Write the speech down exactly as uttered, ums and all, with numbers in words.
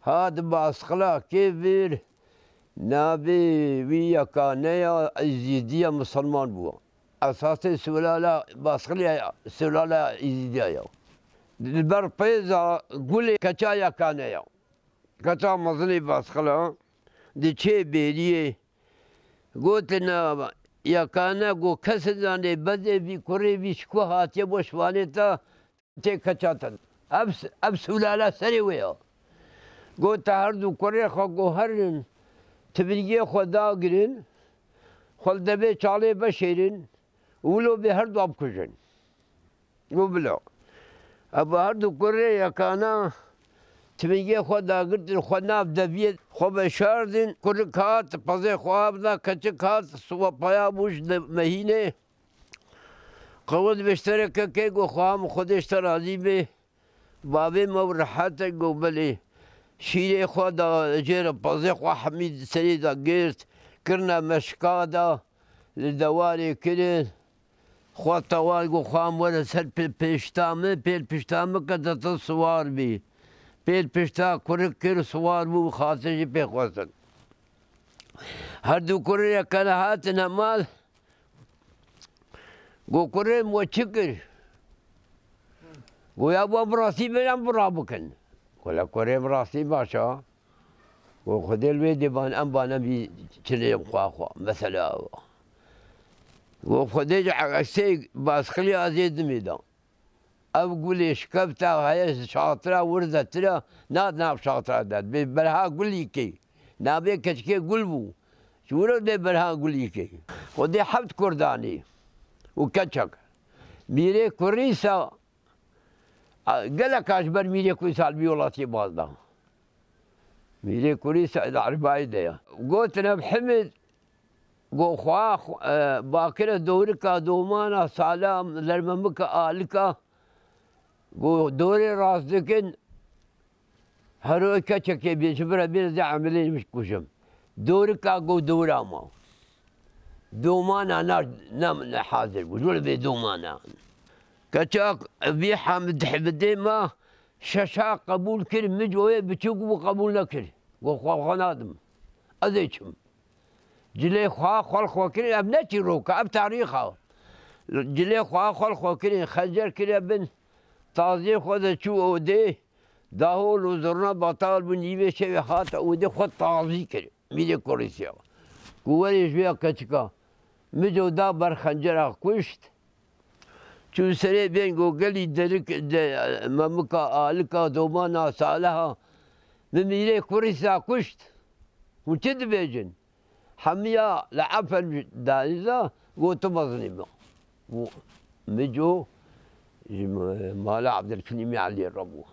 Hat Basqila kê vir, navê wî Yekane ya, Îzîdiya misilman bû. Esasê sulala Basqilê sulala Îzîdiya ya. Li ber pêza gulê keça Yekane ya. Keça mezinê Basqila diçê bêriyê. Gotina Yekane, got, kes zanê bezê vî kurê vî ji ku hatiye bo şivanê te tê keça te. Ev, ev sulala serê wê ya. Got, te her du kurê xwe guherin, tivingiyê xwe dagirin, xwe li devê çalê veşêrin, wilo bê her du bikujin. Got, bila. Ev her du kurê Yekana tivingiyê xwe dagirtin, xwe nav deviyê xwe veşardin, kurik hat, pezê xwe av da, keçik hat, siwa paya bû ji de mehînê. Qewet beştereke kê got, xwe min Xwedê ji te razî bê. Bavê me û rehet e, got, belê. Şîrê xwe da jê re, pezê xwe hemî serê de girt, kirine meşka da, li dewarê kirin. Xwe tewan got, xwe min were ser pê-, pêşta min, pêl pişta min ke te, te siwar bî. Pêl pişta kurik kir, siwar bû, xatir jî pê xwestin. Her du kurê Yekane hatine mal. Got, kurê min we çi kir? Got, ya wan bi rastî bêjin, bi ra bikin. Got, la kurê min rastî baş a. Got, Xwedê li wê dê ban, em ban, em bî çinê xwe xwe. Mesela ew. Got, Xwedê ji eksê Basqilê azê dimê da. Ev gulê şikefta heye, şatira wirdetir e, na nav şatira de. Bê berha gulî kê. Navê keçikê Gul bû. Ji wilo dê berha gulî kê. Xwedê heft kurdanî û keçek. Mîrê Kurîsa, a, gelek a ji ber Mîrê Kurîsa li vî welatiyê baz da. Mîrê Kurîsa di Erbayî de ye. Gotin ev Himid, got, xwe, e, bakire dowrika domana sala lermemika alika, got, dorê rast dikin, hero keçekê bê ji bira bê zê emelê min kujim. Dowrika got dowra ma. Domana na, na, na hazir bû. Jû li bê domana. Keçak vî Hamid Hibidê ma şeşa qebûl kir, min ji wê biçûk bû qebûl nekir. Got, xwe, xwe nadim. Ez ê çim. Cilê xwe xwel xwe kirin, ev ne çîrok e, ev tarîx e. Cilê xwe xwel xwe kirin, xencer kire bin, taziyê xwe de çû odê, dahol û zurna betal bûn, nîvê şevê hate odê xwe tazî kir. Mîrê Kurîsa. Ku werê ji wê keçika, mico da ber xencera kuşt. Çû serê bên got, gelî derik de, memika, alika, domana, saliha, min Mîrê Kurîsa kuşt. Hûn çi dibêjin? Hemiya li efel danîza, got, tu mezinê min. Got, mico ji mala Ebdilkerîmê Eliyê re bû.